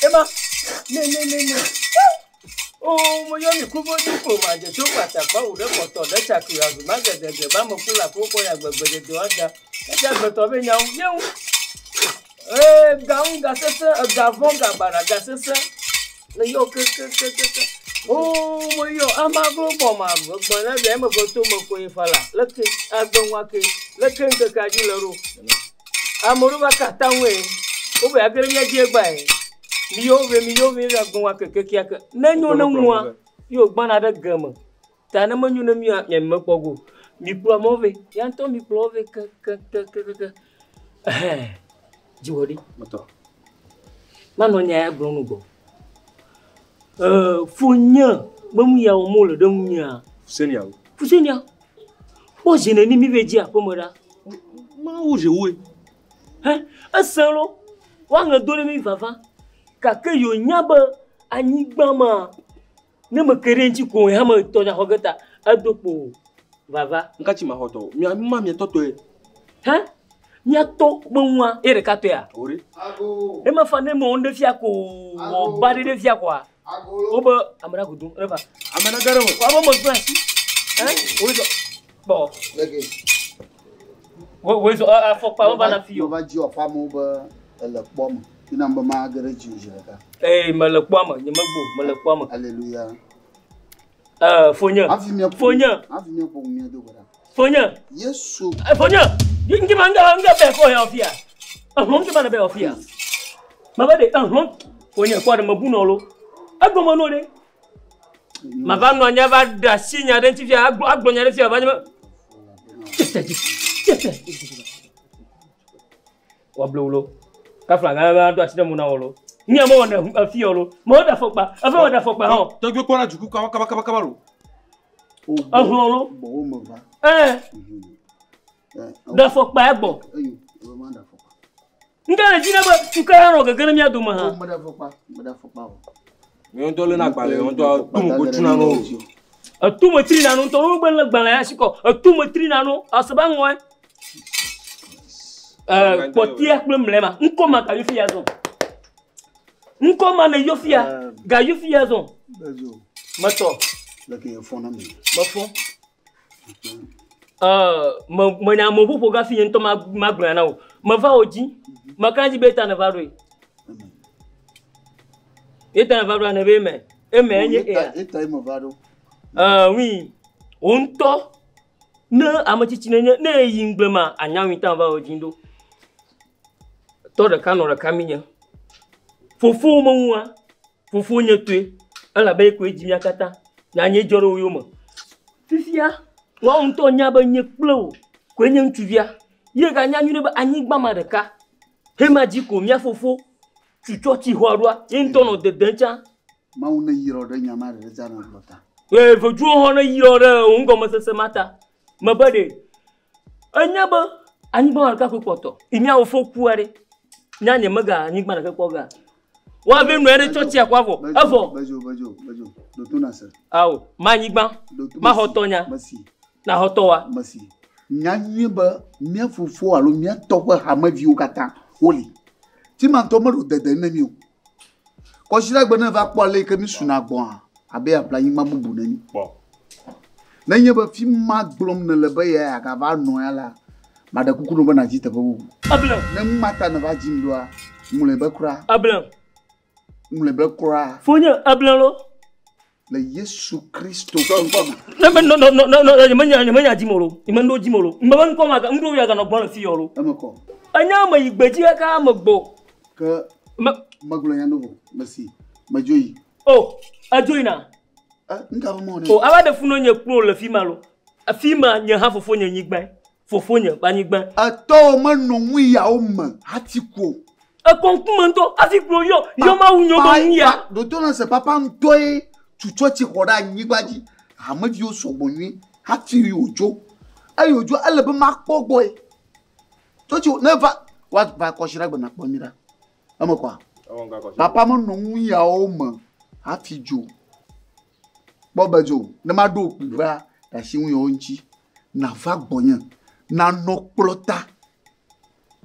Ema, ne ne ne ne. O mo yɔ mi kubo di ko ma dze tso kpatakpa wò ɖe kpɔtɔ ɖe tsakui azu ma gɛgɛgɛ ba me ku la ko kɔ ya gbegbe de do ada. Esia gbetɔ be nyawo yewu. Ee gaŋu ga sese ega vɔ ga bara ga sese. Le yɔ ke ke ke ke ke. O mo yɔ amaglo gbɔ ma gbɔ na bia eme ve to me ko ye fala. Leke agbe ŋua ke. Leke ŋkeke dzi le ɖo. Ame ɖewo va ka ta ŋue. Wobe age ɖe mía dzi egbae. Mi yɔ ve mi yɔ ve la gbɔn wa keke kia ke. Ne nyo ne ŋua, yo gbana ɖe geme. Ta ne menyo ne mia mia me kpɔ go. Mi kplɔ amewo ve. Ya ŋutɔ mi kplɔ wo ve ke ke ke ke ke ke. Ɛhɛn. Dziwɔɖi. Metɔ. Manɔ nya ya gblɔm nu gbɔ. Fonye be nu ya wɔm wole ɖe ŋunyea. Fusenia o. Fusenia. Kpɔ zi neni mi ve dzi aƒeme ɖa. Mawu dze woe. Hɛ, ese lo. Woaŋe do ɖe mi vava. Gake yewo nya be anyigba ma ne me ke ɖe ŋuti ko hame tɔ nya xɔ ge ta edo kpo vava. Ŋka tsi ma xɔ tɔ. Mia ma mia tɔ tɔe. Hɛ, mia tɔ be ŋua ye ɖeka tɔea. Ore. Ago. Ema fa ne me wo ɖe fia ko wɔ ba ɖe ɖe fia koa. Agolo. Wobe ame ɖe agodo ɖe va. Ame ɖe ge ɖe me. Woabe me gblẽ asi. Hɛ, woe zɔ. Kpɔ. Leke. Woe zɔ afɔkpa wo va na fi yo. Meva dzi wɔ amewo be ele kpɔ me. Ina be ma ge ɖe dzi zi ɖeka. Ee, mele kpɔa me, nye megbo, mele kpɔa me. Alléluia. Fonye. Hafi míaƒo. Fonye. Hafi míaƒo mía do gbe ɖa. Fonye. Yesu. Fonye. Ŋdi ma ŋga ŋga bɛ fɔ ya fia. Ehlɔ̃ ŋdi ma ne bɛ wɔ fia. Ma ba de ehlɔ̃. Fonye kpɔ ɖe mebu nɔ lo. Egɔme no ɖe. Ma va nɔ anyi va ɖe asi nya ɖe ŋuti fia agblɔ agblɔ nya ɖe fia va nye me. Tete dzi. Tete. Wòable wo lo. Kafla gã va do asi ɖe mo na wo lo. Mía me wɔ ne efi wo lo. Me wɔ ɖe afɔkpa. Efe wɔ ɖe afɔkpa hã. Tɔgbe kpɔ na dzuku kaba kaba kaba kaba lo. Ehlɔ̃ lo. Gbɔwò me va. Ɛɛ. Ɖe afɔkpa egbɔ. Eyo, ebe ma ɖe afɔkpa. Ŋka le dzi na be tukaɖa nɔ gege ɖe mía dome hã. O, meɖe afɔkpa, meɖe afɔkpa o. Míawo ŋutɔ lé na agbalẽ, míawo ŋutɔ tu me ko tuna no. Etu me tri na no ŋutɔ, wogbe lé gbalẽ ya si kɔ. Etu me tri na no, aseba ŋɔe. Kpɔtia kple mlɛma, ŋkɔ ma gayo fia zɔ. Ŋkɔ ma ne yɔ fia, gayo fia zɔ. Bezo. Metɔ. Leke ye fɔ na mi. Mefɔ. Me menya ame ƒoƒo gafi nye ŋutɔ ma ma gblɔe na wo. Meva wo dzi. Meka dzi be ta ne va ɖoe. Ye ta ne va ɖoa ne be eme. Eme enye ea. Eta ye meva ɖo. Oui. Wo ŋutɔ ne ame tsitsi ne nye ne eyi ŋgble ma anya ŋui ta va wo dzi ɖo. Tɔ ɖeka nɔ ɖeka mi nye. Fofo meŋua. Fofo nye toe. Elabe ye koe dzi mía katã. Nya nye dzɔ ɖe wo yome. Fifia woawo ŋutɔ nya be nye kple wò koe nye ŋutsuvia. Ye ganya nyuie be anyigba ma ɖeka. Hema dzi ko mía fofo tutsɔ tsi xɔa ɖoa. Ye ŋutɔ nɔ dedem tsã. Mawu ne yrɔ ɖe nya ma ɖe ɖe na gblɔ ta. Ee, vodzuwo hã ne yrɔ ɖe wò ŋgɔmesese ma ta. Mebe ɖe enya be anyigba ma ɖeka koe kpɔtɔ. Mía fofo kua ɖe. Nya nye mega anyigba ɖeke kpɔ ga. Woave nɔe ɖe tsɔ tsia ko avɔ. Evɔ. Bedzo, bedzo, bedzo. Ɖoto na se. Awo, ma anyigba. Ma xɔ tɔ nya. Mesi. Na xɔ tɔ wa. Mesi. Nya nyuie be mía fofo alo mía tɔ ƒe hameviwo katã woli. Timatɔ meɖo dede ne mi o. Kɔsiɖagbe ne va kpɔ ale yi ke mi suna gbɔa, abe aƒle anyigba bubu ne mi. Kpɔ. Nenye be fi ma gblɔm ne le be ya agava nɔ ya la, maɖe kuku no be nàdzi teƒe bubu. Able. Ne nu ma ta ne va dzim ɖoa, ŋlɔe be kura. Able. Ŋlɔe be kura. Fonye able lo. Le Yesu Kristo ƒe ŋkɔ me. Ne me no no no no no nye menya nye menya dzim o lo. Nye me ŋɖo dzim o lo. Me be ŋkɔ ma ŋɖo ya ganɔ gbɔ le fi yɔ lo. Eme kɔ. Enya me yi gbedzi kaka me gbɔ. Ke me megblɔ nya ɖo vɔ. Mesi. Medzo yi. O, edzo yina. Ŋka be mɔ ne. O, ava ɖe funu nye kplo le fi ma lo. Fi ma nye hã fofo nye nyigba. Fofo nye ba nyigba. Etɔwo menɔ ŋu yawo me hati ku o. Ekɔ ŋkume ŋutɔ hafi gblɔ yɔ yɔ mawu nyɔ be ŋu ya. Ɖoto na se papa ŋutɔe tu tsɔtsi xɔ ɖe anyigba dzi. Hameviwo sɔgbɔ nyuie hafi wòdzo. Eye wòdzo ele be makpɔ gbɔe. Tsɔtsi ne va woava kɔsiɖa gbe nakpɔ mi ɖa. Eme kɔa? Papa menɔ nu yawo me hafi dzo. Kpɔ be dzo ne maɖo kpui va ɖe asi ŋu yawo ŋuti. Nava gbɔnye. Nanɔ kplɔta.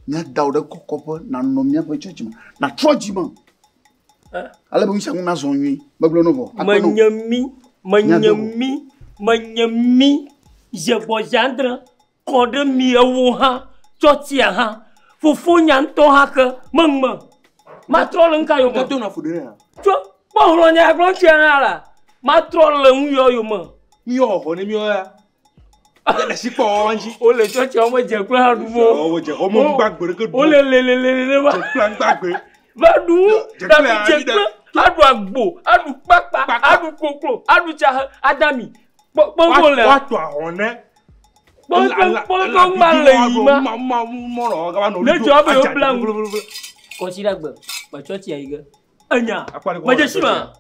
Míada wò ɖe kɔkɔƒe nanɔ míaƒe tsɔtsi me. Natrɔ dzi me. Ale be nu sia nu nazɔ nyuie. Megblɔ no vɔ. Akpe no. Menye mi, menye Míado go. mi, menye mi. Zegbɔzandre kɔ ɖe mi ewo hã, tsɔtsia hã. Fofonya ŋutɔ hã ke meŋme. Matrɔ le ŋka yome. Gato na fu ɖe ya. Tso kpɔ hlɔ̃nya gblɔ ŋutia na la. Matrɔ le ŋu yɔ yome. Mi yɔ xɔxɔ ne mi yɔ ya. Le si kpɔ wɔn dzi. Wole tsɔtsia wo dze kple hã ɖu wo. Wo dze xɔ mo ŋgbagbe ɖe ke ɖu. Wole lelelele va. Dze kple ŋgbagbe. Va ɖu. Dze kple Ɖaɖu dze anyi ɖe. kple. Aɖu agbo, aɖu kpakpa, aɖu koklo, aɖu tsahe, adami. Kpɔ kpɔ le. Woatɔ ahɔn ne. Kpɔ kpɔ kpɔ ŋgba le yi ma. Ne dzɔ abe yewo bla ŋu. Kɔsiɖagbe, metsɔ tsia yi ge. Enya, medze si ma.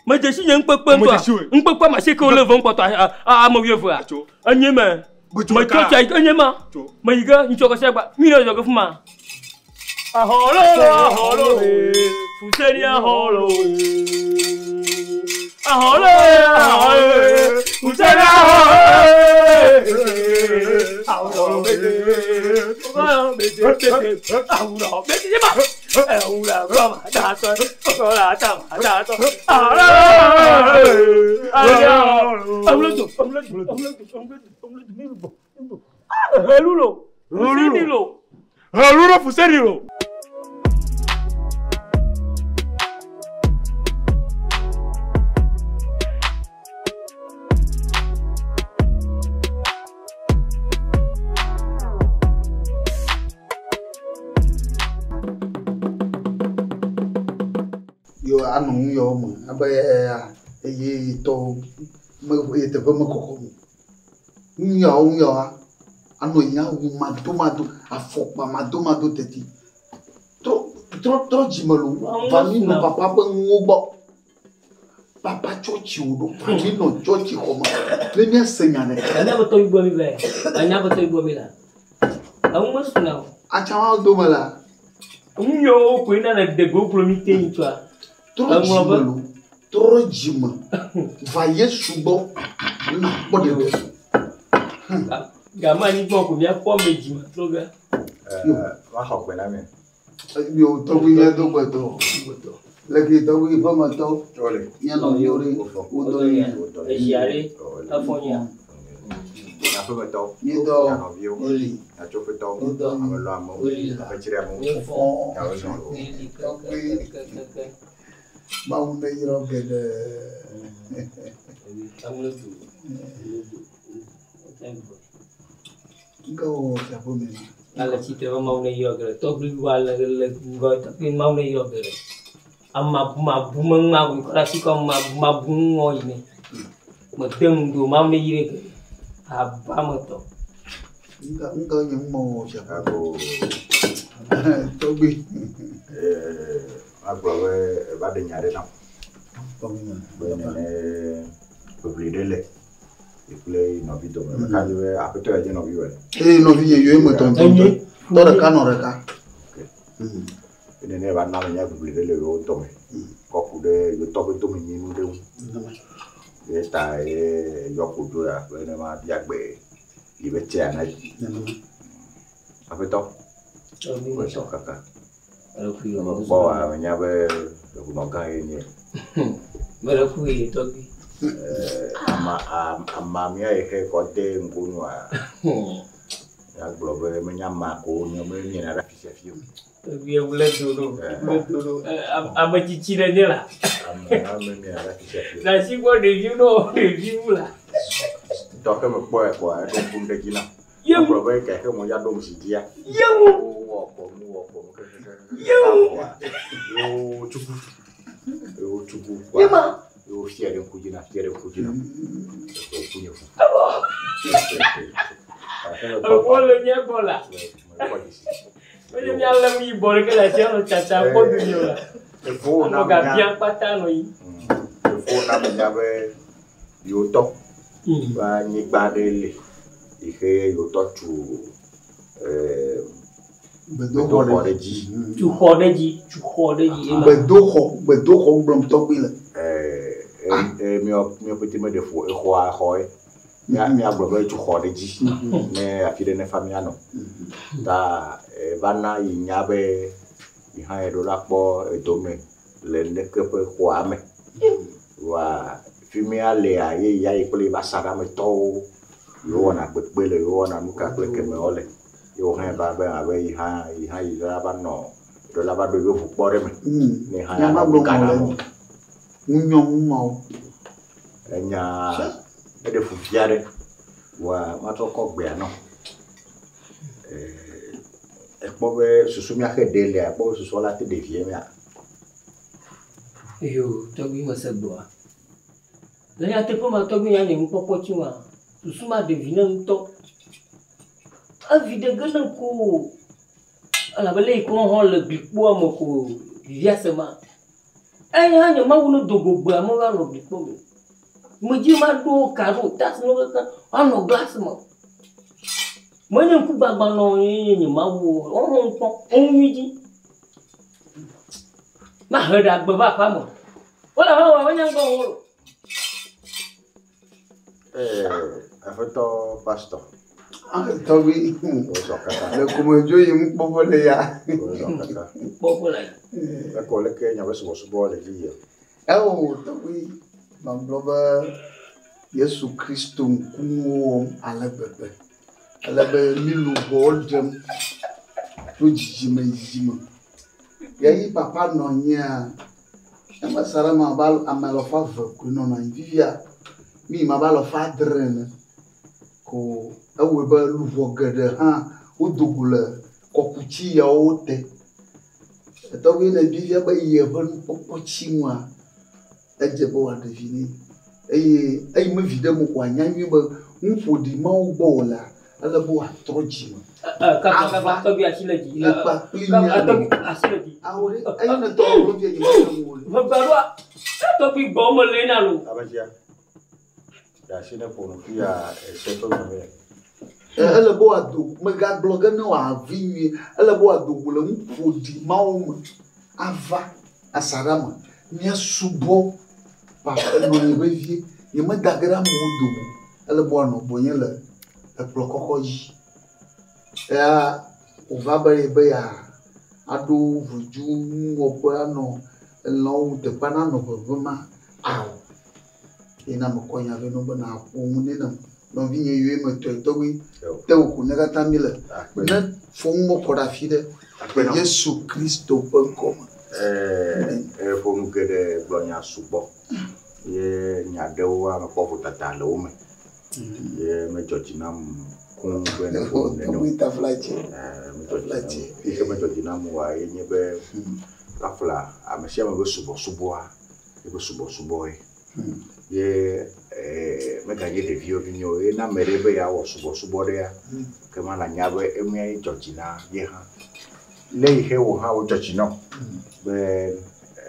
Medze si nye ŋukpekpe ŋutɔa. Ŋukpekpe ma si ke wole ve ŋkpɔtɔ ame wuievea. Enye me. Metsɔ tsia yi ge, enye ma. Meyi ge ŋutsɔ kɔsiɖagbe. Mi le zɔ ge fi ma. Ahɔlo, ahɔlo, fuseni ahɔlo. Ahɔlo, ahɔlo, fuseni ahɔlo. Ahɔlo, ahɔlo, Helulo, fuseni Helulo, fuseni lo. Yo anɔ nu yawo me abe eya eye tɔ me eye teƒe mekɔkɔ o. Nu yawo nu yawoa anɔ nya wu madomado afɔkpa madomado teti. Trɔ trɔ trɔ dzime lo va mi nɔ papa ƒe nuwo gbɔ. Papa tsɔtsi wo ɖo va mi nɔ tsɔtsi xɔ me ne míase nya ɖeka. Anya be tɔ gbɔ mi vɛ. Anya be tɔ gbɔ mi la. Eŋu mesuna o. Atsawo dome la. Ŋu yawo koe nana degbo kplɔ mi te ŋutsua. Trɔ dzime lo. Trɔ dzime. Va Yesu gbɔ. Nakpɔ ɖeɖe. Gama anyigba ko míakpɔ ame dzime trɔ ge. Woaxɔ gbe na mi. Yo tɔgbi mía do gbetɔ. Le ke tɔgbi ƒe metɔ. Wole. Mía nɔviwo ɖe. Wodɔ nye. Ezia ɖe efɔ nyea. Aƒemetɔ. Míedɔ. Mía nɔviwo. Woli. Nyatsofetɔ. Wodɔ. Amelɔamewo. Woli. Ametsiɖeamewo. Míefɔ. Nyawo zɔ. Míeli kekekekeke. Mawu ne yrɔ geɖe. Ŋke wɔ fiaƒe me na. Ale tsitre be Mawu ne yrɔ geɖe. Tɔgbi wa le le ŋgɔ tɔgbi Mawu ne yrɔ geɖe. Ama mabu me ŋa kɔ ɖe asi kɔ mabu mabu ŋɔ yi ne. Mede ŋu do Mawu ne yrɔ geɖe. Aba me tɔ. Ŋke ŋke nye ŋu mewɔ fiaƒe. Ako. Tɔgbi. Agblɔ be eva ɖe nya ɖe nam. Tɔgbi me. Be nene ʋiʋli ɖe le ye kple nɔvi dome. Meka dzi be aƒetɔ ya dze nɔvi wɔ. Eye nɔvi nye yɔ eme tɔntɔntɔ. Tɔ ɖeka nɔ ɖeka. Nene va na me nya ʋiʋli ɖe le yewo dome. Kɔ ku ɖe yewo tɔ ƒe domenyinu ɖe ŋu. Ye ta ye yɔ ko dzo ya be ne ma bia gbe yi be tsea na yi. Aƒetɔ. Tɔgbi me Wòsɔ tɔ. kaka. Mele ku yi Mekpɔ wa menya be eʋunɔ gã ye nye. Mele ku yi tɔgbi. Ama ama mía yi xe kɔ de ŋgonua. Míagblɔ be menya ma ko nye me miena ɖe afi sia fi o. Tɔgbi ewule do ɖo. Ewule do ɖo. Ame tsitsi ɖe nye la. Ame me miena ɖe afi sia fi o. Le asi gbɔ ɖevi nɔ ɖevi wu la. Tɔ ke mekpɔe kɔa eɖo ŋku ɖe dzi nam. Yewu. Agblɔ be ke xe mo ya ɖo zi dzia. Yewu. Wowɔ kɔnu wɔ kɔnu kekeke. Yewu. Yewo tsuku. Yewo tsuku. Yema. Yewo fia ɖe ŋku dzi na fia ɖe ŋku dzi na. Eƒe ŋku nye fu. Ewo le nye gbɔ la. Mekpɔ dzesi. Menye míalé nu yibɔ ɖeke le asia nɔ tsatsa kpɔ dunye o la. Efo na Anɔ menya. gabia kpata nɔ yi. Efo na menya be yewo tɔ ƒe anyigba ɖe li yi ke yewo tɔ tu Gbedoxɔ gbedoxɔ ɖe dzi. Tu xɔ ɖe dzi, tu xɔ ɖe dzi. Ema. Gbedoxɔ, gbedoxɔ gblɔm tɔgbi le. Míawo míawo ƒete meɖe ƒo exɔa xɔe. Mía míagblɔ be tu xɔ ɖe dzi ne afi ɖe nefa míanɔ. Ta eva na yi nya be yi hã yeɖo la kpɔ edome le neke ƒe xɔa me. Wa fi mía lea ye ya yi kple yiƒe asaɖametɔwo yewowɔna kpekpe le yewowɔna nu ka kple kemewo le. Ye wo hã va be abe yi hã yi hã yi la va nɔ ɖo la va ɖo yewo ʋu kpɔ ɖe me. Ne hã Nya ma ya nɔ gblɔm nu ka na wòle. mo. Ŋunyɔ ŋu mawo. Enya eɖe fu fia ɖe. Wa matrɔ kɔ gbea nɔ. Ekpɔ be susu míaxe ɖe lea, ekpɔ be susua la te ɖevie mea. Eyo, tɔgbi mese gbɔa. Le nyateƒe ma tɔgbi nya nye nukpɔkpɔ tsi ma, susu ma ɖe vi ne ŋutɔ. Evi ɖe ge ne ko. Elabe le yi ke hã le glikpoa me ko vivia se ma. Eya hã nye Mawu ne do go gbea me va nɔ glikpo me. Medzi ma ɖo ka ɖo tasi no keke anɔ glasi me. Menye ŋku gbagba nɔ ye nye Mawu o. Woho ŋkpɔ, woŋu nyui dzi. Mahe ɖe agbe va aƒea me. Wole aƒea me, menye ŋgɔ wo o. Aƒetɔ pastor. Tɔgbi. Wozɔ kaka. Le komedzo yi ŋu kpɔƒe le ya. Wozɔ kaka. Kpɔƒe le. Ekɔ leke nyabe subɔsubɔ le dzi yia? Ewo tɔgbi magblɔ be Yesu Kristo ŋkunuwo wɔm ale gbegbe. Ale be mi luʋɔwo ɖem tso dzidzime yi dzidzime. Ɣeyiɣi papa nɔ anyia, eme sa ɖe me abe ame alafa eve koe nɔna anyi. Fifia, mi yim abe alafa adre ene. Ko ewɔe be luʋɔ geɖe hã wodo go le kɔkuti yawo te. Etɔgbi ne fifia be yeƒe nukpɔkpɔ tsi ŋua, edze be wòaɖe vi nɛ. Eye eyi me vi ɖe mo ko anya nyuie be nuƒoɖi mawo gbɔ wòlea, ele be wòatrɔ dzime. Kaka tɔgbi asi le dzi. Le kpakpli mía Tɔgbi asi le dzi. Awo ɖe, eyi ne tɔ gblɔ fia nye mate ŋu o. Ʋegbe ɖoa, tɔgbi gbɔ me le na lo. Abedzia. Ɖe asi ne ƒo nu fia ese ƒe me. Ele be wòado, megagblɔ ge ne wòavi nyuie, ele be wòado go le nuƒoɖi mawo me ava asaɖa me. Míasubɔ papa nɔ anyi vevie. Nyemeda ge ɖe amewo dome o. Ele be wòanɔ gbɔnye le ekplɔ kɔkɔ dzi. Eya wòva be ye be ya aɖo ʋudzu nuwɔƒe anɔ elãwo teƒea nanɔ ʋeʋẽ ma ao. Ye na mekɔ nya vɛ nɔ be nàƒo nu nɛ nam. Nɔvinye yiwo me tɔe tɔgbi te wò ko ne katã mi le. Ne fɔ nu mekɔ ɖe afi ɖe. Yesu Kristo ƒe ŋkɔ me. Eƒo nu geɖe gblɔ nya sugbɔ. Ye nya ɖewo ame kpɔ vodada le wo me. Ye medzɔ dzi nam koŋ be ne ƒo nu nene o. Tɔgbi taflatse. Medzɔ dzi nam. Yi ke medzɔ dzi nam oa ye nye be kafla ame sia ame ƒe subɔsubɔa eƒe subɔsubɔe. Ye meganye ɖeviwo vi nye o. Ye ne ame ɖe be yeawɔ subɔsubɔ ɖea, ke ma nanya be emea ye dzɔ dzi na ye hã. Le yi ke wò hã wodzɔ dzi nɔ be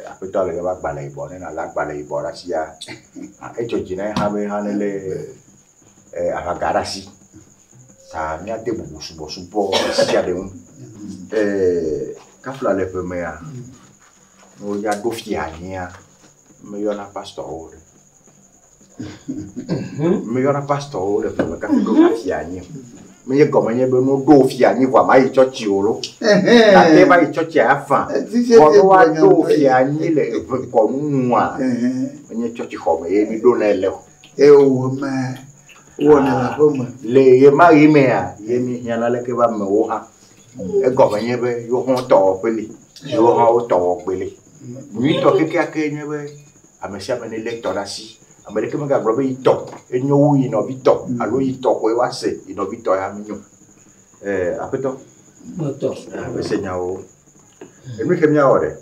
aƒetɔ le eƒe agbalẽ yibɔ ne nàlé agbalẽ yibɔ ɖe asia, edzɔ dzi na ye hã be hã nelé aʋaga ɖe asi. Ta míade bubu subɔsubɔ ɖe sia ɖe ŋu. Kafla le ƒe mea, ne woya ɖo fia anyia, meyɔna pastɔwo ɖe. Meyɔna pastɔwo le ƒe me kafi ɖo fia anyi. Menye gɔme nye be no ɖo fia anyi vɔa mayi tsɔtsi o lo. Gake va yi tsɔtsi afa. Vɔ ne woaɖo fia anyi le eve kɔnu nua, menye tsɔtsi xɔ me ye mi ɖo nɛ le o. Ewo me, wowɔnɛ le aƒe me. Le ɣe ma ɣi mea, ye mi hiãna leke be amewo hã. Egɔme nye be yewo hã tɔwɔƒe li, yewo hã wo tɔwɔgbe li. Nyuitɔ kekeake nye be ame sia ame nelé tɔ ɖe asi. Ame ɖeke megagblɔ be yi tɔ enyo wu yi nɔvi tɔ alo yi tɔ koe woase yi nɔvi tɔ ya menyo. Aƒetɔ. Metɔ. Mese nyawo. Enu ke míawɔ ɖe?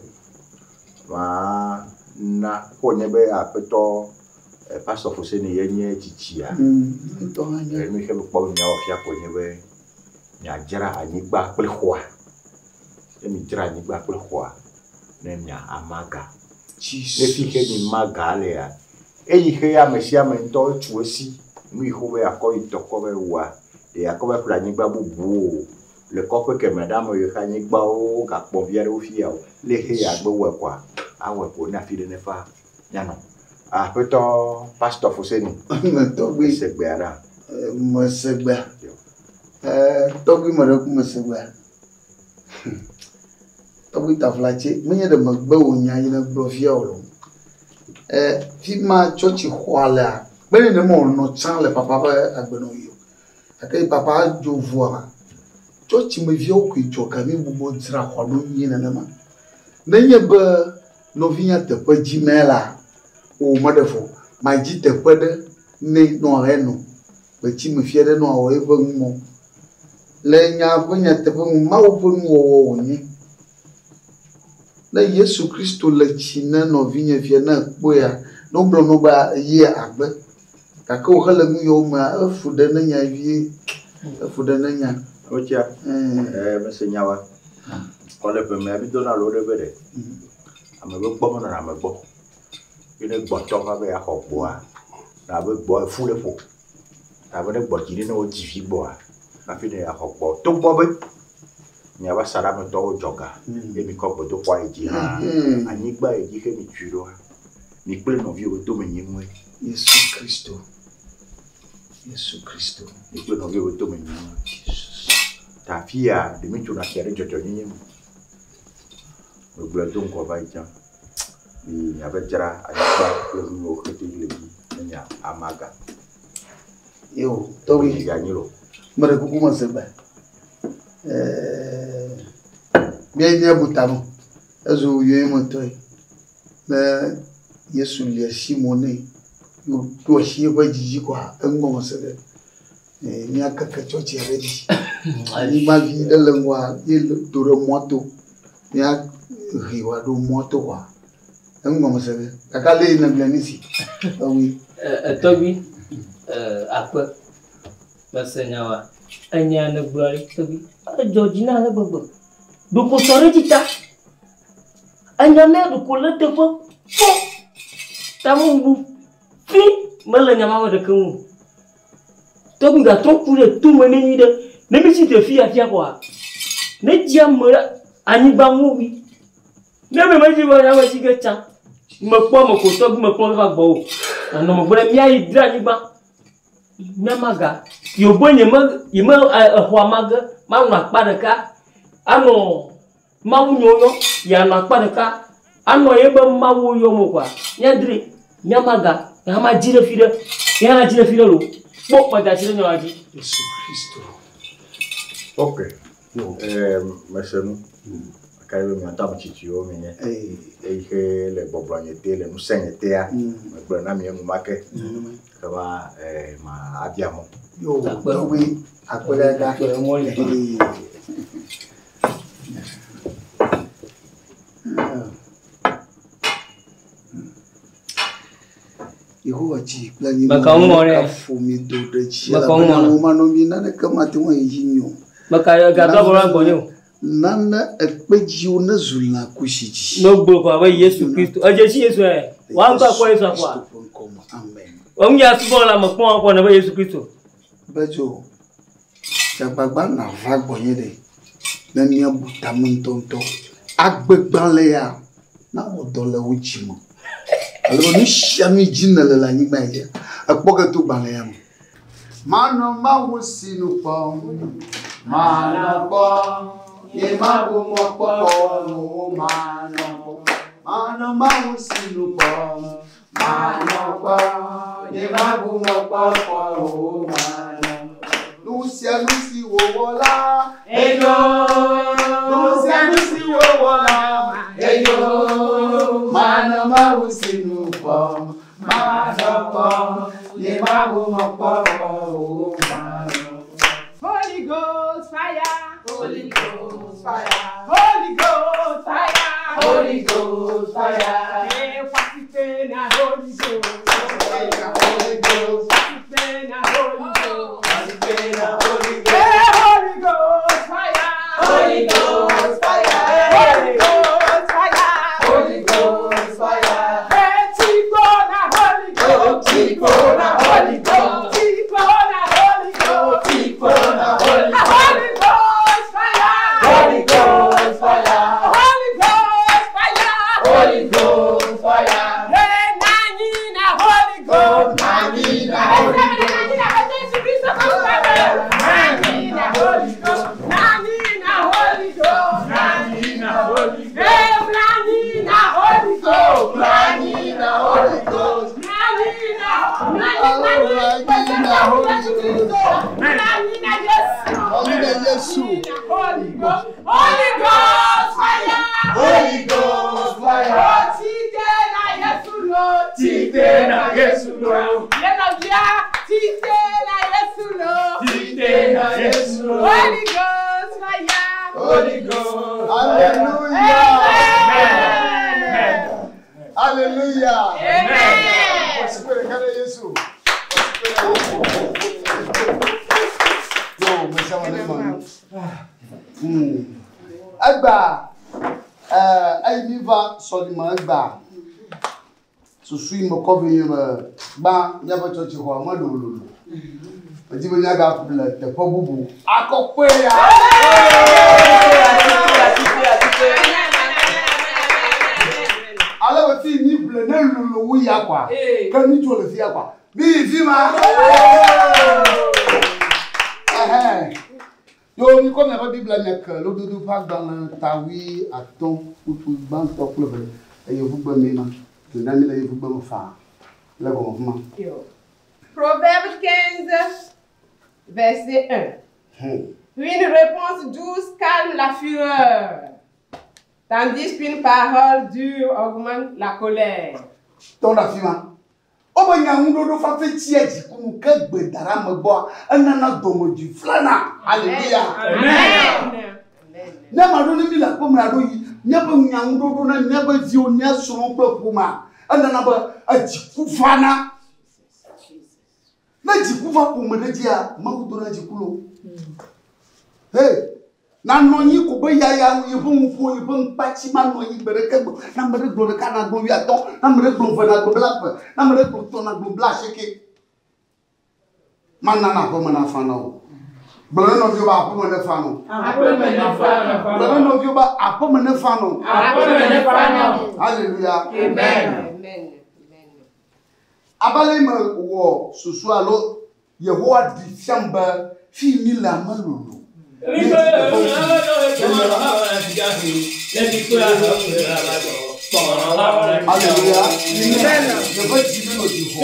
Ma na ko nye be aƒetɔ pastor Fuseni ye nye tsitsia. Ŋutɔ hã nye. Enu ke mekpɔ be míawɔ fia ko nye be miadzra anyigba kple xɔa. Ne mi dzra anyigba kple xɔa ne mia amaga. Ne fi ke mi ma ga le ya. Eyi xe ame sia ame ŋutɔ etu esi nu yi xɔ be akɔ yi tɔ kɔ be wɔa ɖe akɔ be ƒle anyigba bubu o. Le kɔƒe keme ɖe ame yi xe anyigbawo gakpɔ vi aɖewo fia o. Le xe ya gbe wɔe kɔa awɔe ko ne afi ɖe ne fa mianɔ. Aƒetɔ Pastor Foseni. Tɔgbi. Segbea ɖa. Mesegbea. Tɔgbi me ɖe ku mesegbea. Tɔgbi taflatse menye ɖe megbe wò nya yi ne gblɔ fia o lo. Fi ma tsɔtsi xɔa lea menye ne me wònɔ tsã le papa ƒe agbenɔɣi o. Gake papa dzo voa tsɔtsimeviawo koe dzɔ ga mi gbugbɔ dzra xɔa ɖo nyuie nenema. Nenye be nɔvinya teƒe dzi me la o meɖe fo madzi teƒe ɖe ne nɔ henɔ gbetsimefia ɖe nɔ awɔ eƒe numɔ. Le nya ƒe nyateƒe nu Mawu ƒe nuwɔwɔ wònye. Ne Yesu Kristo le tsi ne nɔvinye fia ne ekpɔea ne wogblɔ nɔ be ye agbe gake wòhe le nu yawo mea efu ɖe ne nya vie efu ɖe ne nya. Wotsia mese nya wa. Kɔ le ƒe mea mi dona alo ɖe be ɖe. Ame be gbɔ menɔna ame gbɔ. Ye ne gbɔtɔ va be yaxɔ gbɔa na be gbɔ efu ɖe ƒo. Na be ne gbɔ dzi ɖi ne wodzi vi gbɔa hafi ne yaxɔ gbɔ. Togbɔ be miava saɖametɔwo dzɔ ga ye mi kɔ gbedoxɔa yi dzi hã anyigba yi dzi xe mi tui ɖoa mi kple nɔviwo domenyinue. Yesu Kristo. Yesu Kristo. Mi kple nɔviwo domenyinue. Ta fia ɖe mi tsona fia ɖe dzɔdzɔnyenye me. Megblɔe do ŋgɔ va yi tsã. Mi miave dzra anyigba kple nuyiwo katã le dzi ne mia amaga. Yo, tɔgbi. Ya nyi lo. Meɖe kuku mesegbe. Mía míabu tame ezu yometɔe ne Yesu li asi mo nɛ ye wòɖo asi eƒe dzidzi koa eŋgɔme se ɖe. Míakeke tsɔtsia ɖe dzi. Anyigba vi ɖe le ŋgɔa ye do ɖe mɔto. Míahe wòaɖo mɔto koa eŋgɔme se ɖe. Gake ale yi negblɔe ne si. Tɔgbi. Tɔgbi akpe mese nya wa. Enya negblɔ ɖe tɔgbi. Edzɔ dzi na ale gbegbe. Ɖoko sɔ ɖe dzi ta. Enya mea ɖoko le teƒe fɔ. Tamebubu fi mele nya ma me ɖeke ŋu. Tɔgbi gatrɔ ku ɖe tome ne nyui ɖe. Ne mi tsi te fia fia kɔa, ne dzi ame ɖe anyigba ŋu wi. Ne me medzi va nya me dzi ge tsã. Mekpɔ ame ko tɔgbi mekpɔ va gbɔ o. Nanɔ megbe ɖe míayi dzra anyigba. Míamaga. Yobo nye me yi me exɔa mage manɔ akpa ɖeka anɔ Mawu nyo yɔ yanɔ akpa ɖeka anɔ ye be Mawu yɔ mo kɔa míadri míamaga hama dzi ɖe fi ɖe míana dzi ɖe fi ɖe lo kpɔ kpɔda dzi ɖe nyɔa dzi. Yesu Kristo. Ok. Mese nu. Aka ye be miatɔ ame tsitsiwo mi nye. Eyi xe le gbɔgblɔ nye te le ŋusẽ nye tea. Megblɔ na mi enumake. Kema ma abia mɔ. Yo, tɔgbi akpe ɖe ɖa. Yehowa dzi kple anyigba Meka ŋu mɔ ɖe. kafu mi do ɖe dzi Meka ŋu mɔ elabena ɖe. wo manɔ mi naneke mate ŋu ayi dzi nyui o. Meka gatɔ bɔ la gbɔ nye o. Nane ekpedziwo ne zu lã kusi dzi. Ne gblɔ kɔ abe Yesu Kristo. Edze si Yesu ɛ. Wa ŋutɔ akpɔ Yesu akɔa. Kristo ƒe ŋkɔ me. Amen. Wɔn ya subɔ la me kpɔn akɔ ne be Yesu Kristo. Bedzo, dzagbagba nava gbɔnye ɖe ne míabu tame ŋutɔŋutɔ. Agbegbalẽ ya nawɔ dɔ le wò dzi me. Alo nu sia nu dzi nèle le anyigba ya dzi, ekpɔ ge to gbalẽ ya me. Manɔ Mawu sinu kpɔm, manɔ kpɔ, nye mabu mɔkpɔkpɔ o, manɔ kpɔ. Manɔ Mawu sinu kpɔm, manɔ kpɔ, nye mabu mɔkpɔkpɔ o, manɔ. Nu sia nu si wòwɔ la, enyo. Nu sia nu si wòwɔ la, enyo. Manɔ Mawu sinu kpɔm, manɔ kpɔ, nye mabu mɔkpɔkpɔ o, manɔ. Holy Ghost fire, Holy Ghost fire, Holy Ghost fire, Holy Ghost fire. Hey, participate na Holy Ghost, Holy Ghost, participate na Holy Ghost, participate na Holy Ghost. Hey, Holy Ghost fire, Holy Ghost fire. Tikona Holy Ghost. Tikona Holy Ghost. Tikona Holy Ghost. Holy Ghost fire. Holy Ghost fire. Holy Ghost fire. Holy Ghost fire. Hey, nani na Holy Ghost. Nani na Holy Ghost. Nani na Holy Ghost. Nani na Holy Ghost. Nani na Holy Ghost. Hey, nani na Holy Ghost. Nani na Holy Ghost. Nani na Nani na Holy Ghost. Nani na Yesu. Nani na Yesu. Holy Ghost. Holy Ghost fire. Holy Ghost fire. Oh, tite na Yesu lo. Tite na Yesu lo. Yena bia. Tite na Yesu lo. Tite na Yesu lo. Holy Ghost fire. Holy Ghost. Alléluia. Amen. Alléluia. Amen. Osipere kare Yesu. Osipere Yesu. Yo, mesama ne ma. Agba, ayi mi va sɔlima agba. Susu yi me kɔ vi nye be gbã míaƒe tsɔtsi xɔa me lolo. Edi be míaga le teƒe bubu. Akɔkɔe ya. Ale be fi mi ble ne lolo wu ya kɔa. Ke mi dzo le fi ya kɔa. Mi yi fi ma. Ɛhɛn. Yo mi kɔ miaƒe Biblia mia ke lododo ƒe agbalẽ ta 5 kpukpui gbãtɔ kple eve eye yevugbe mee ma. Na mi le yevugbe me faa. Le gɔme fi ma. Proverbe 15, verset 1. Une réponse douce calme la fureur, tandis qu'une parole dure augmente la colère. Tɔ ɖe afi ma. Wobe nyaŋuɖoɖo fafe tsia dzikunu ke gbe da ɖe ame gbɔa, enana dɔmedzoe flana. Alléluia. Amen. Ne ame aɖewo ne mi le aƒeme aɖewo yi, míaƒe nyaŋuɖoɖo na míaƒe viwo, mía srɔ̃wo kple ƒomea, enana be edziku fana. Ne dziku va ƒome ɖe dzia, Mawu dona dziku loo. Hey, nanɔ anyi ko be yaya yeƒe ŋuƒo, yeƒe ŋukpatsi manɔ anyi gbe ɖeke gbe. Ne ame ɖe gblɔ ɖeka nagblɔ 50, ne ame ɖe gblɔ 2 nagblɔ 20, ne ame ɖe gblɔ 3 nagblɔ 80. Mana na aƒeme nafa na wo. Gblɔ ne nɔviwo be aƒeme nefa na wo. Aƒeme nefa na wo. Gblɔ ne nɔviwo be aƒeme nefa na wo. Aƒeme nefa na wo. Alléluia. Amen. Amen. Abe ale me wɔ susu alo Yehowa ɖi fiam be fi mi le ame lolo. Alléluia. Yeƒe dzi nenɔ dzi xɔ.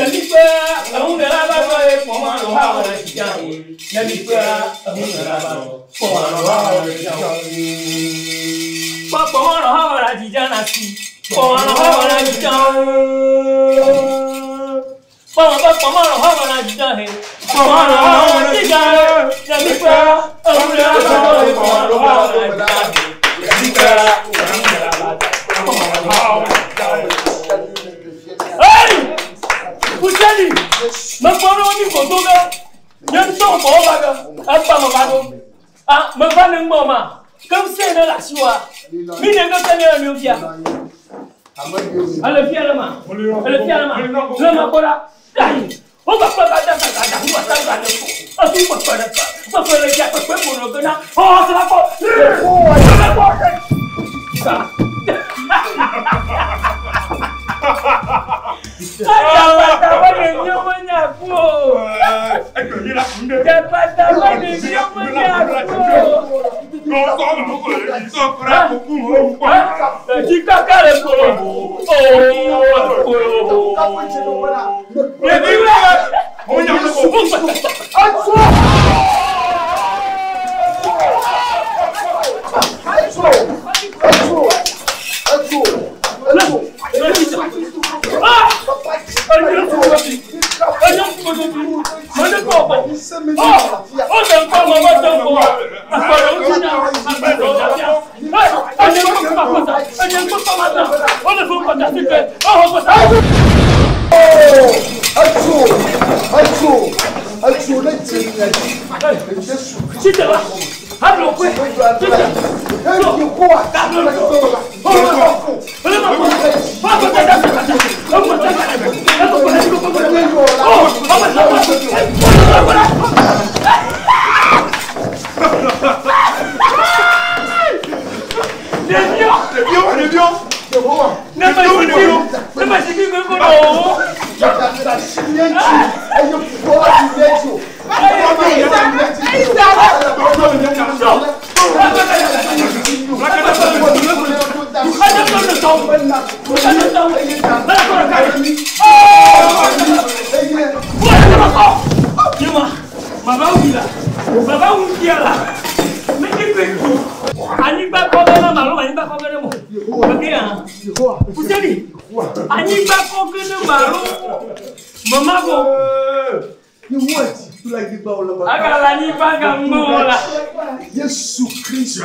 Yesu Kristo.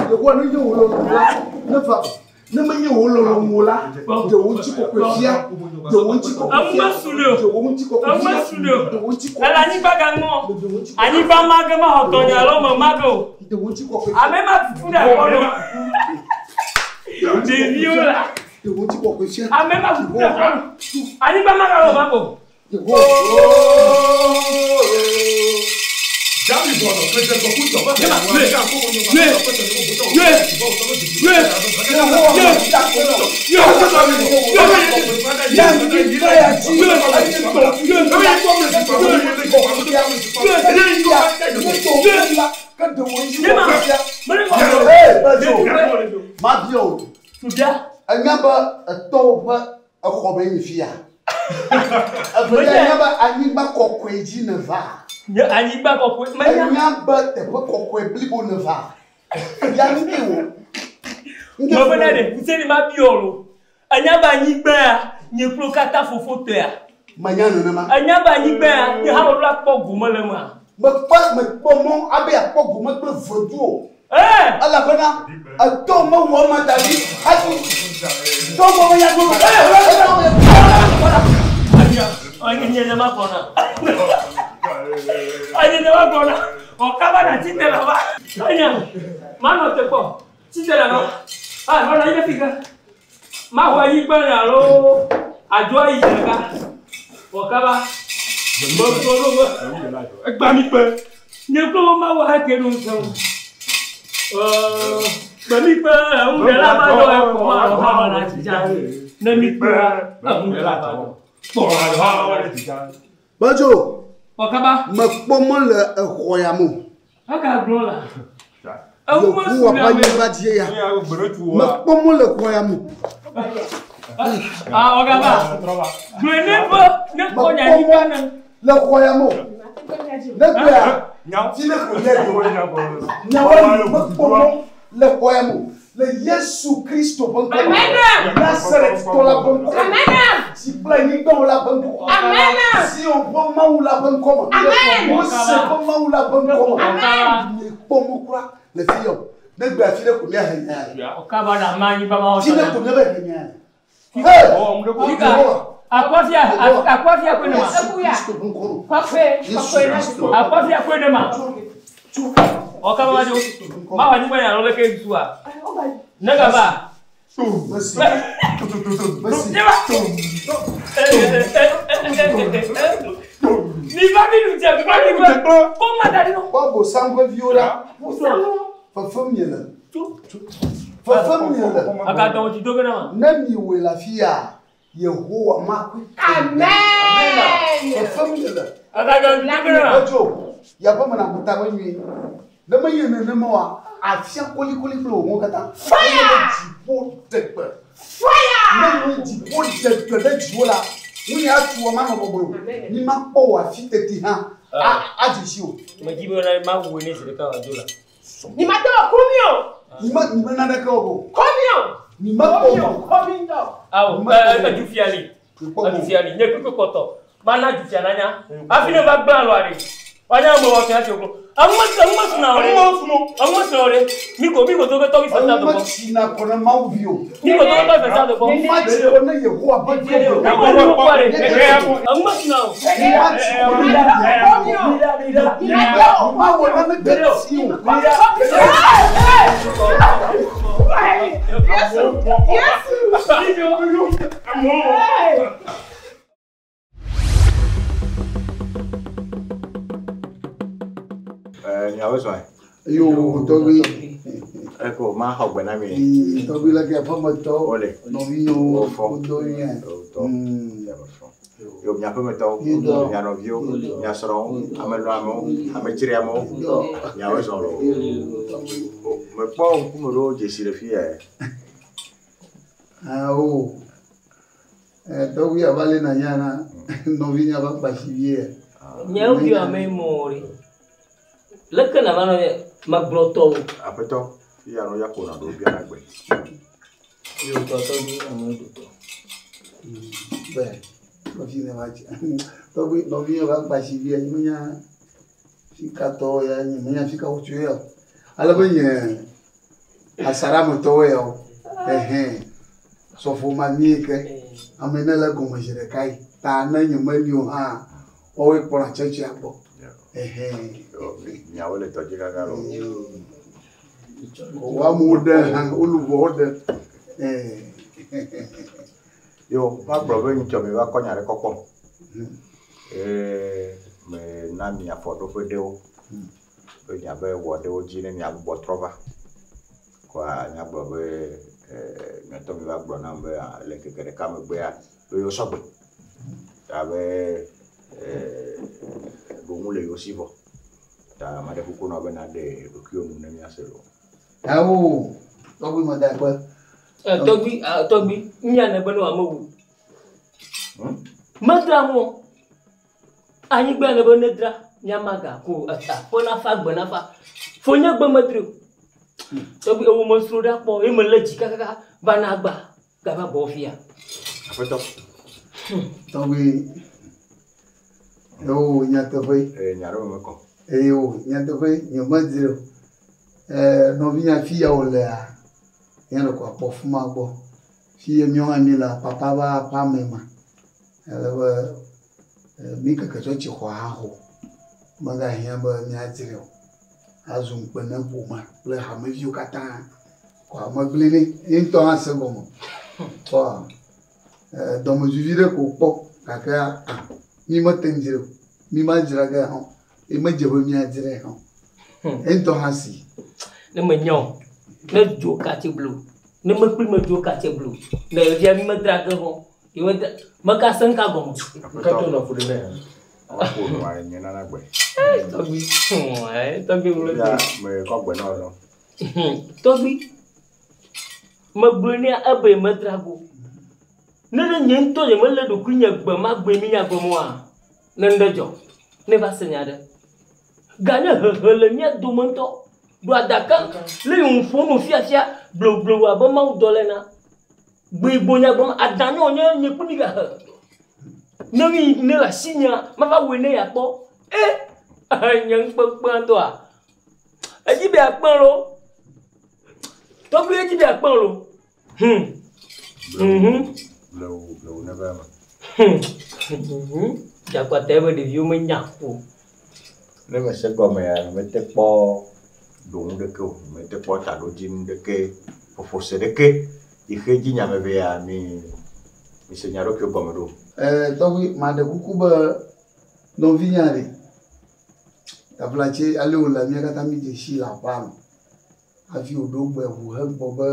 Yehowa ne nye wò lɔlɔ̃nu la, ne va ne menye wò lɔlɔ̃nu o la, ɖe wò ŋutikɔkɔe fia, ɖe wò ŋutikɔkɔe fia, ɖe wò ŋutikɔkɔe fia, ɖe wò ŋutikɔkɔe Ele anyigba gaŋɔ. Anyigba ma ge ma xɔ tɔnye alo me ma ge o. ɖe wò ŋutikɔkɔe fia, Ame ma tutu ɖe akɔ nɔ. Ɖeviwo la. ɖe wò ŋutikɔkɔe fia. Ame ma tutu ɖe akɔ nɔ. Anyigba ma ge alo ma ge o. Yehowa. Mabia o. Enya be etɔwo ƒe exɔ be yi fia. Evelia enya be anyigba kɔkɔe dzi ne va. Nye anyigba kɔkɔe. Menya. Enya be teƒe kɔkɔe blibo ne va. Ya nu ke wo. Mebe na ɖe kuseni ma biɔ lo. Enya be anyigba ya nye kplo katã fofo tɔea. Menya nenema. Enya be anyigba ya nye hã wòɖo akpɔ gome le emea. Mekpɔ mekpɔ mɔ abe akpɔ gome kple vedu o. Ee. Elabena etɔ mewɔ ema da ɖi hafi tɔ gbɔ be ya gbɔ. Nye ne ma gbɔna. Nye ne ma gbɔna. Ɔkaba na tsi te la va. Enya manɔ te kpɔ. Tsi te la va. Ah, xɔ na anyi ɖe fi ke. Maxɔ anyigba ne alo adzo ayi ɖeka. Ɔkaba. Mekplɔ ɖo be. Egba mi kpe. Nye kple wo mawu hã ke ɖo ŋusẽ o. Kpe mi kpe eŋu ɖe la va dɔ ekpɔ ma alo ha ma na dzidza. Ne mi kpe eŋu ɖe la va dɔ. Bedzo Ɔkaba. mekpɔ mɔ le exɔ ya me o. Aka gblɔ la. Eŋu ma Yehowa su ƒe ɖe ame. anyigba dzie ya. Mekpɔ mɔ le xɔ ya me o. Ah, ɔkaba. Gblɔe ne ƒe ne kɔ nye anyigba ne. Le xɔ ya me o. Ne gbea fi ne ko nye do. Nyawo mekpɔ mɔ le xɔ ya me o. Le Yesu Kristo ƒe ŋkɔ me. Nazaretɔ la ƒe ŋkɔ me. Dzi kple anyigbawo la ƒe ŋkɔ. Zion ƒe Mawu la ƒe ŋkɔ me. Mose ƒe Mawu la ƒe ŋkɔ me. Miekpɔ mɔ kura le fi ya o. Ne gbea fi ne ko míahe nya le. Ɔkaba na ma anyigba ma Fi ne wɔtɔ. ko míava he nya le. Hey! Fika. Akɔfia akɔfia koe ne ma. Yesu Kristo ƒe ŋkɔ me. Akɔfia koe ne ma. Ɔkaba ma dzo. Ma wɔ anyigba ya alo leke sua. Ne gaba. Mesi. Mesi. Mi va mi nu dze mi va mi va. Ko ma da ɖi nɔ. Woabo sam ƒe viwo ɖa. Fefem miele. Fefem miele. Aka dɔn dzi do ge na ma. Ne miwɔe le afi ya, Yehowa makɔe. Fefem miele. Aka dɔn dzi do ge na ma. Edzo, yaƒe me na ta me nyuie. Ne menye nenema oa, afia kolikoli kple wò katã. Eye be dziƒo ɖe gbe. Ne nye dziƒo ɖe gbe ɖe dziwò la, nu ya atu wɔ manɔ bɔbɔe o. Mi makpɔ wò afi teti hã adze si o. Medzi be na ma wue ne zi ɖeka wòadzo la. Mi me mi me naneke wɔ o. Mi mekpɔ o. Awo edufia li. Edufia li. Nye kpekpe kpɔtɔ. Mana dufia nanya. Hafi ne va gblẽ alɔa ɖe. Woanya ame wɔ fia tso klo. Eŋu me suna o ɖe. Eŋu me suna o ɖe. Mi ko mi ko to ke tɔ mi fɛ sa do Eŋu kpɔ. metsina kɔ na Mawu vi o. Mi ko to ke tɔ mi fɛ sa do kpɔ. Matsi kɔ na Yehowa ƒe vi o. Mi ko mi ko kpɔ ɖe. Eŋu me suna o. Matsi kɔ na Mawɔ naneke si o. Yes! Yes! Yes. Miawo zɔe. Yo tɔgbi. Eko ma xɔ gbe na mi. Tɔgbi le ke aƒemetɔwo. Wole. Nɔvinyewo. Wofɔ. Wodo nye. Wotɔ. Yo mia ƒemetɔwo, mia nɔviwo, mia srɔ̃wo, ame lɔ̃amewo, ame dzriamewo, miawo zɔ loo. Mekpɔ ŋkume ɖewo dzesi le fi ya. Awo. Tɔgbi ava le na nya na nɔvinye va kpasi vie. Nyewo vi ame mɔ ɖe. Leke na va nɔ ye magblɔ tɔwo. Aƒetɔ, fi ya no ya ko na ɖo bia na gbe. Yo tɔ tɔgbi ame ɖo tɔ. Bɛ nɔvinye va dzi. Tɔgbi nɔvinye va kpasi vie nye menya fika tɔwo ya nye menya fika wotso ya o. Ale be nye asarametɔwo ya o. Ɛhɛn. Sɔfo ma mi ke ame ne le gɔme zi ɖeka yi ta ne nye meli o hã woawoe kplɔna tsɔtsia gbɔ. Ɛhɛn. Miawo le tɔdzi kaka loo. Wo amewo ɖe hã woluʋɔwo ɖe. Ɛɛ. Yo, magblɔ be nyitsɔ mi va kɔ nya ɖe kɔ kpɔ. Me na mi afɔɖoƒe ɖewo. Be miabe wɔ ɖewo dzi ne miagbugbɔ trɔ va. Kɔa miagblɔ be miatɔ mi va gblɔ nam be le ŋkeke ɖeka megbea be yewo sɔgbe. Ta be ɖoŋu le yewo si vɔ. Ta ame aɖe kuku na wo be na ɖe ɖokuiwo nu ne miase loo. Awo tɔgbi me da kpe. Tɔgbi tɔgbi nya ne be ne wòame wu. Medra ŋu. Anyigba ne be ne dra miama ga ko aƒe nafa gbe nafa. Fonye gbe medri o. Tɔgbi ewo me sro ɖa kpɔ ye me le dzi kakaka va na agba gava gbɔ fia. Aƒetɔ. Tɔgbi ewo nyateƒe. Nya ɖe me mekɔ. Ewo nyateƒe nye medri o. Nɔvinya fi ya wolea nye ɖeko akpɔ fuma gbɔ. Fi ye míawo hã mi le papa va aƒea me ma. Ale be mi keke tsɔtsi xɔ hã xɔ. Megahiã be míadzrae o. Azu ŋukpe ne ƒomea kple hameviwo katã. Kɔ amegblẽ ɖe ye ŋutɔ hã se gɔme. Kɔ dɔmedzoe vi ɖe ko kpɔ gake mi mete ŋu dzrae o. Mi madzra ge hã o. Ye medze be míadzrae hã o. Ye ŋutɔ hã si. Ne menya o, ne dzo katse blu, ne mekpli me dzo katse blu, ne via mi medra ge hã o. Ye medra, meka se ŋka gɔme. Aƒetɔ nɔ fu ɖe nɛ. Woaƒo nua nye nana gbe. Tɔgbi, tɔgbi ŋlɔ Ya me kɔ gbe na wo nɔ. Tɔgbi, megblɔe ne ebe medra go. Ne ɖe nye ŋutɔ nye mele ɖokuinye gbe ma gbe mi nya gɔme oa, ne ŋɖe dzɔ, ne va se nya ɖe. Ganye hehe le mía dome ŋutɔ. Ɖo adaka le yi ŋu ƒo nu fiafia bloblo abe Mawu dɔ le na. Gbe gbo nya gɔme adanyɔ nye nye kpli mi gahe. Ne mi ne le asi nya mava wɔe ne yakpɔ. Nye ŋukpekpe ŋutɔa. Edzi be akpẽ lo. Tɔgbi edzi be akpẽ lo. Blewu blewu ne va eme. Dzakpata be ɖeviwo menya o. Ne mese gɔmea, mete kpɔ ɖoŋu ɖeke o, mete kpɔ taɖodzinu ɖeke, ƒoƒose ɖeke yi xe dzi nyamevea mi mise nya ɖokuiwo gɔme ɖo. Tɔgbi maɖe kuku be nɔvinya ɖe taflatse ale wòle mía katã mi dze si le aƒea me hafi wòɖo gbe ʋu hegbɔ be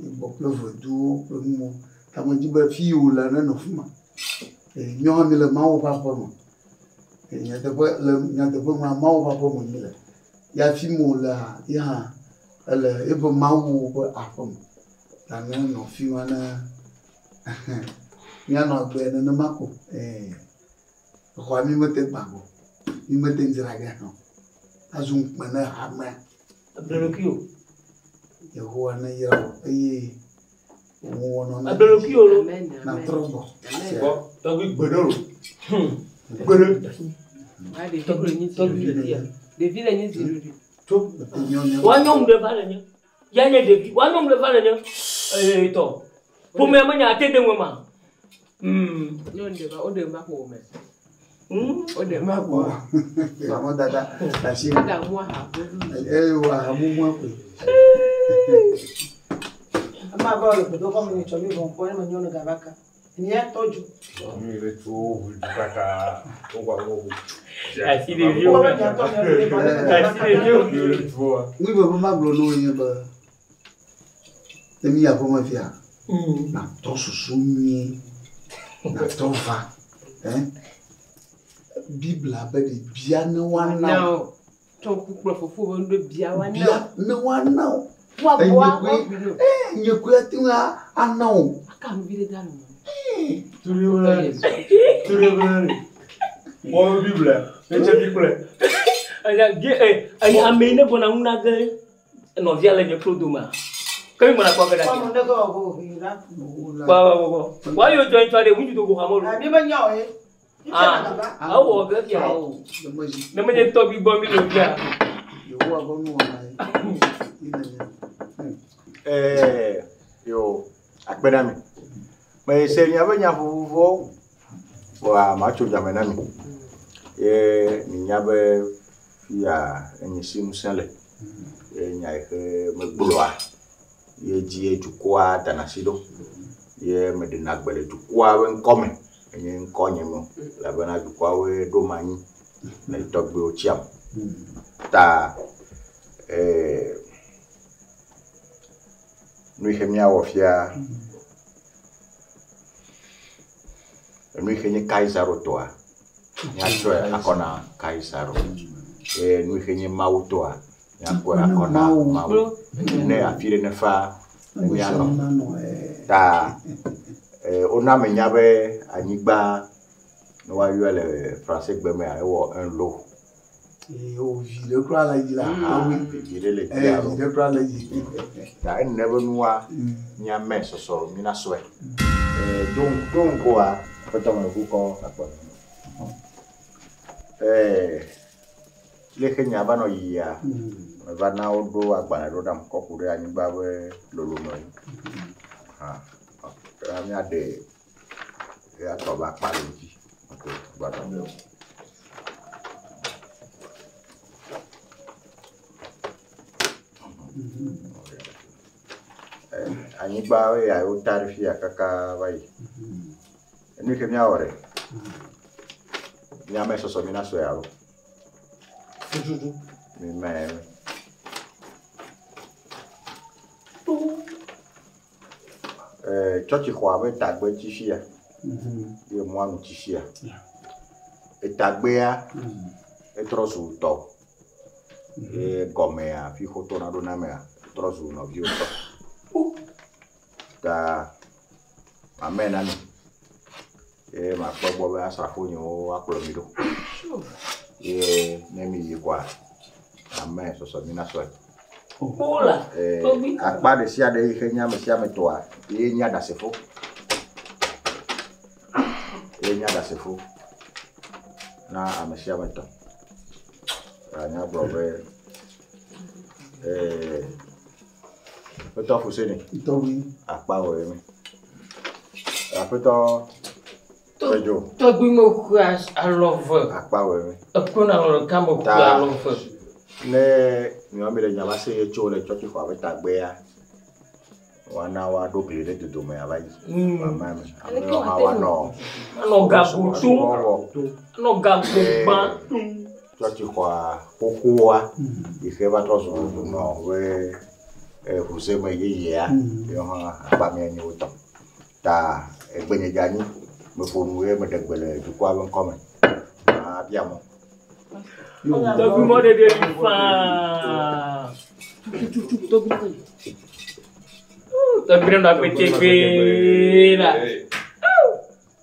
yegbɔ kple veduwo kple nuwo. Ta medzi be fi yi wòle nenɔ fi ma. Míawo hã míele Mawu ƒe aƒe me. Nyateƒe le nyateƒe mea Mawu ƒe aƒe me míle. Ya fi ma wòlea ye hã ele eƒe Mawu ƒe aƒe me. Ta nenɔ fi ma ne míanɔ agbe nenema ko. Exɔa mi mete gbã go. Mi mete dzra ge hã o. Azu ŋukpe ne hamea. Eble ɖokui o. Yehowa ne yra wò eye wò nuwɔna Eble ɖokui o lo. natrɔ gbɔ. Gbɔ tɔgbi gbe ɖe o. Gbe ɖe. Tɔgbi le fia. Ɖevi le nye ziɖuɖu. Tso Woanyɔ ŋu ɖe va le nye. Ya nye ɖevi. Woanyɔ ŋu ɖe va le nye. Tɔ. Ƒomea menya ate de ŋue ma. Nyɔnu ɖe va, woɖe va ƒome. Woɖe va ƒome. Mama dada, asi. Dada mu aha. Eyo aha mu mu akpe. Ama va le gbedoxɔ me nye tsɔ mi vɔ kpɔ ne me nyɔnu gava ka. Asi ɖeviwo. Asi ɖeviwo. Nu be magblɔ na wo nye be ne mi aƒeme fia, natɔ susu nyuie, natɔ va. Biblia be ɖe bia ne woana wo. Tsɔ ŋku kplɔ fofo be nu ɖe bia woana Bia ne woana wo. Nye koe ate ŋu ana wo. Aka nu vi ɖe da le me. Wọ́n Biblia, ne tse bi kplɔe. Ame yi ne gbɔna ŋu na ge nɔvia le nye klo domea. Ke mi gbɔna kpɔ ge ɖe ati. Kpɔ kpɔ kpɔ. Wa yio dzɔ ŋutsua ɖe ŋutsu dogo xame lo. Awɔ ge fia o. Ne menye tɔgbi gbɔ mi le fia. Yehowa ƒe nuwɔna ye. Yo, akpe na mi. Me se miaƒe nya vovovowo. Vɔa matso dzame na mi. Ye minya be fia enye si ŋusẽ le. Ye nya yi ke megblɔa ye dzi ye dukɔa dana asi ɖo. Ye meɖena gbe le dukɔa ƒe ŋkɔme. Enye ŋkɔ nye me o. Elabena dukɔawoe ɖom anyi ne tɔgbuiwo tsiam. Ta nu yi ke míawɔ fia, enu yi ke nye Kaisaro tɔa, míatsɔe akɔ na Kaisaro. Eye nu yi ke nye Mawu tɔa, míakɔe akɔ na Mawu. Ne afi ɖe nefa, ne míanɔ. Ta wona menya be anyigba ne woayɔe le Fransegbe mea, ewɔ un lot. Vi ɖe kura le dzi la. Vi ɖe le dzi alo. Vi ɖe kura le dzi. Ta ene be nua míame sɔsɔ mína sɔe. Do ŋgɔa, aƒetɔ me kukɔ akpɔ. Leke nya va nɔ yia, meva na woɖo agbalẽ ɖo ɖam kɔ ku ɖe anyigba ƒe lolome ŋu. Míaɖe eya tɔ be akpa le dzi. Anyigba ya wota ɖe fia kaka va yi. Enu yi ke míawɔ ɖe, míame sɔsɔ mína sɔe alo. Mímɛ. Tsɔtsixɔa ƒe tagbe tsi fia. Ye mɔa nu tsi fia. Etagbea etrɔ zu tɔ. Ye gɔmea fi xotɔ na ɖo na mea trɔ zu nɔviwo tɔ. Ta ame na mi. Ye makpɔ gbɔ be asrafo nyewo akplɔ mi ɖo. Ye ne mi yi kɔa, ame sɔsɔ mi na sɔe. Akpa ɖe sia ɖe yi ke nye ame sia ame tɔa, ye nye ɖasefo. Ye nye ɖasefo na ame sia ame tɔ. Anya gblɔ be aƒetɔ Fuseni. Akpa wɔ ye mi. Aƒetɔ Pedzo. Tɔgbi me xɔe alɔ ve. Akpa wɔ ye mi. Ekɔ na alɔ ɖeka me xɔe alɔ ve. Ne miawo mi le nya va se ye tso le tsɔtsixɔ abe tagbea, woana woaɖo gli ɖe dodome ava yi. Mama mi. Amewo hã woanɔ. Anɔ gago tom. Anɔ gago gbã. Tsɔtsixɔa xoxoa yi ke va trɔ zu nɔ be ʋuseme yeyea, yewo hã akpa mía nyi wotɔ. Ta egbenye dze anyi, meƒo nu ye meɖe gbe le dukɔa ƒe ŋkɔme. Abia mɔ. Tɔgbi mɔ ɖeɖe li faa. Tɔgbi tɔgbi nɔ agbete gbee la.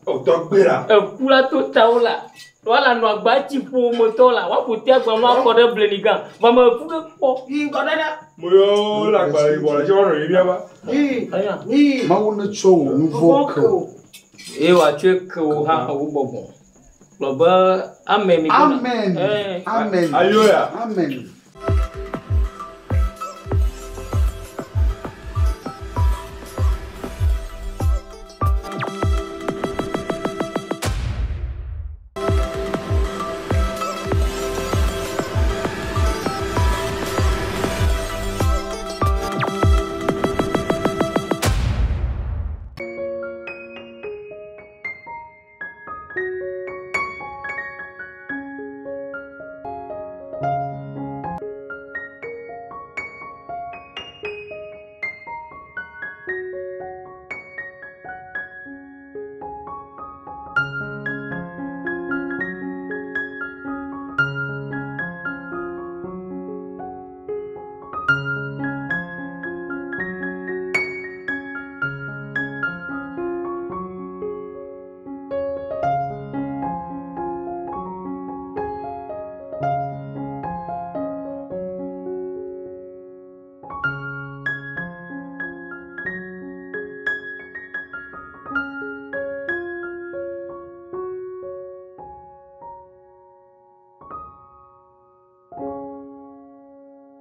Tɔgbi la. Eku la to tawo la. Wala nɔ agba tsi ƒometɔ la. Woaƒo te agba nu akɔ ɖe bleni gã. Vɔ ame eku ke kpɔ. Mo yɔ le agbalẽ yibɔ le tse woanɔ yi miaba. Mawu ne tsɔ wò nu vɔ̃ ke wò. Eye wòatsɔe ke wò hã wò gbɔgbɔ. Gblɔ be amen. Amen. Amen. Ayo ya. Amen.